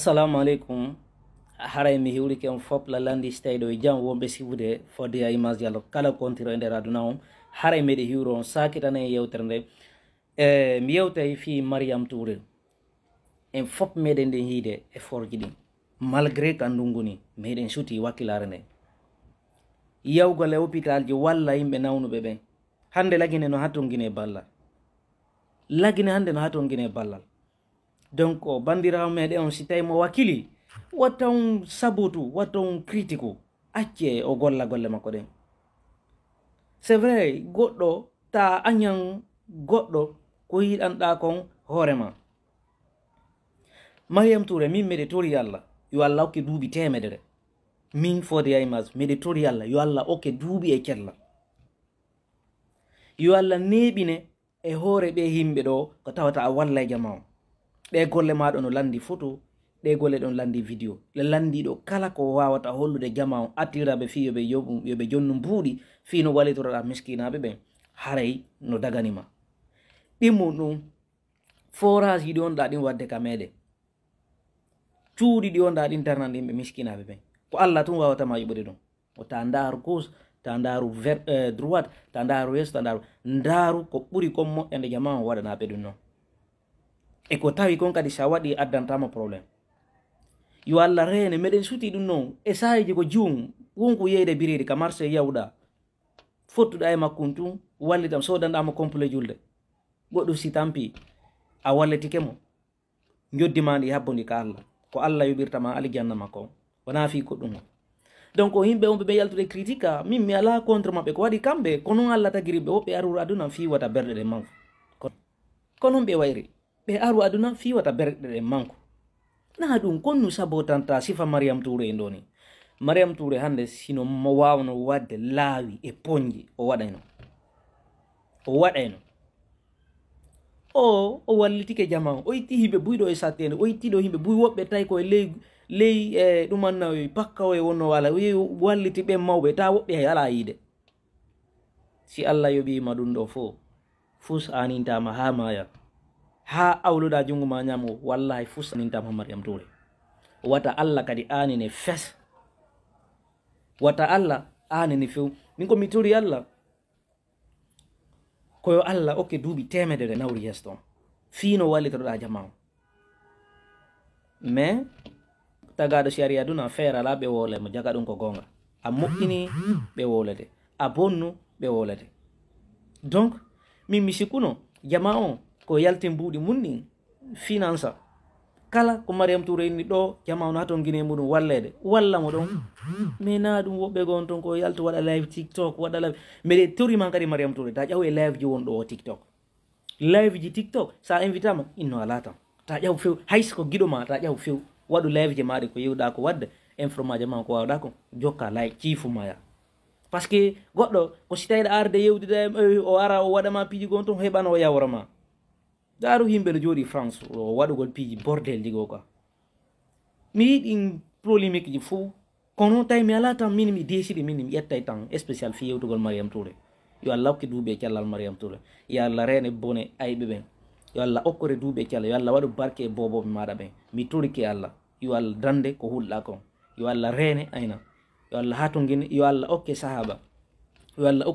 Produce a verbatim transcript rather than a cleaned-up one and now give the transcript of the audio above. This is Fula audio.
Assalamu aleykum. Haray mi hiwrike on fop la landi si tawi ɗo e jam wonɓe sifude fodde ya image diallo kala kontiro e nder aduna on. Haray meɗe hiwro on sakitana e yewtere nde. E mi yewtay fii Mariam Touré. En fop meɗen ɗen hiide e forji ɗin. Malgré ka ndungu ni, meɗen suti wakkilare nde. Yawgol e hôpital ji walla yimɓe nawnuɓe ɓen. Hande lagine no hatongine ballal. Lagine hande no hatongine ballal. Donc, o bandirawo meɗen on, si tawi mo wakili, watta on sabotu, watta on critiku. Acce o golla golle makko ɗen. C'est vrai, goɗɗo ta añan goɗɗo ko yiɗanɗa kon hoore ma. Mariam Touré, min meɗe tori Allah, yo Allah hokke duuɓi temedere. Min fodde ya image, meɗe tori Allah, yo Allah hokke duuɓi e cella. Yo Allah neeɓine e hoore ɓe yimɓe ɗo ko tawata a walla e jama on. Ɗe golle maɗo no landi photo, ɗe golle ɗon landi vidéo. Le landi ɗo kala ko wawata hollude jama on, attiraɓe fii yo ɓe yoɓu, yo ɓe jonnu mbuuɗi, fii no wallitoroɗa miskinaɓe ɓen, haray no daganima. Ɗimmo ɗum, forage yiɗi on ɗa ɗin wadde ka meɗen. Cuuɗi ɗi on ɗa ɗin darnan ɗin ɓe miskinaɓe ɓen. Ko Allah tun wawata ma yuɓude ɗum. O ta ndaaru gauche, ta ndaaru ver-, eh, droite, ta ndaaru yeeso, ta ndaaru, ndaaru ko ɓuri kon moƴƴande jama on waɗanaɓe ɗum non. E ko tawi kon kadi sa waɗi addantama problème. Yo Allah reene, meɗen suti ɗum non. E saayeji ko jum, wonko yeyde biriri ka marché yawɗa. Fottuɗa e makkun tun, wallitam, sodanɗama complet julde. Goɗɗum si tampi, a wallitike mo. Njoddi ma ndi habbo ndi ka Allah. Ko Allah yoɓirta ma alijanna makko. Wona fii goɗɗum o. Donc, o yimɓe on ɓe ɓe yaltude critique, min mi ala contre maɓɓe ko waɗi kamɓe, ko non Allah tagiri ɓe, woɓɓe aruru aduna fii wata berɗe ɗen manko. Ko, ko non ɓe wayri. Ɓe aru aduna fii wata berɗe ɗen manko. Na ɗum, kon nu sabotanta sifa Mariam Touré en ɗo ni. Mariam Touré hande sino mo wawno wadde laawi e ponji, o waɗayno. O waɗayno. O, o wallitike jama on. O itti himɓe buy ɗo e sattende. O itti ɗo himɓe buy woɓɓe tawi ko e ley, ley, e, ɗum anna o pakka o e wonno wala. O yehi o walliti ɓen mawɓe. Ta woɓɓe hay ala yiide. Si Allah yoɓima ɗum ɗo fo, fus anintama ha maya. Ha awluɗa jungo ma ñamo, wallahi fus anintama Mariam Touré. Wata Allah kadi anine fes. Wata Allah anine few. Min ko mi tori Allah. Ko yo Allah okke duuɓi temedere nawri yeeso ton. Fii no wallitoɗa jama on. Mais, tagaɗo si ari aduna feera la ɓe wole mo jaga ɗum ko gonga. A moƴƴini ɓe wolete. A bonnu ɓe wolete. Donc, min mi sikkuno, jama on ko yalti mbuuɗi mun ɗin, finance. Kala ko Mariam Touré inni ɗo, jama on haton gine muɗum wallede. Walla mo ɗon. Mais na ɗum woɓɓe gon ton ko yalto waɗa live TikTok, waɗa live. Mbeɗe tori man kadi Mariam Touré, ta ƴaw e live ji won ɗo o TikTok. Live ji TikTok, sa invitama, inno ala tan. Ta ƴaw few, hayso ko giɗo ma, ta ƴaw few. Waɗu live ji maɗi ko yewɗa ko wadde, information ma ko wawɗa ko, jokka live, ciifu maya. Parce que goɗɗo, ko si tawiɗa arde yewdida e, o ara o waɗa ma piiji gon ton, heɓano o yawra ma. Daaru yimɓe no jooɗi France, o waɗugol piiji bordel ji goo ka. Mi yiɗi polémique ji fof. Kono tawi mi alaa tan, min mi décidé, min mi ƴettay tan spécial fii yewtugol Mariam Touré. Yo Allah hokki duuɓi e cellal Mariam Touré. Yo Allah reene bone ayɓe ɓen. Yo Allah okkore duuɓi e cellal. Yo Allah waɗu barke e boobooɓe maaɗa ɓen. Mi torike Allah. Yo Allah dande ko hulɗa kon. Yo Allah reene ayna. Yo Allah hatongine. Yo Allah okke sahaaba. Yo Allah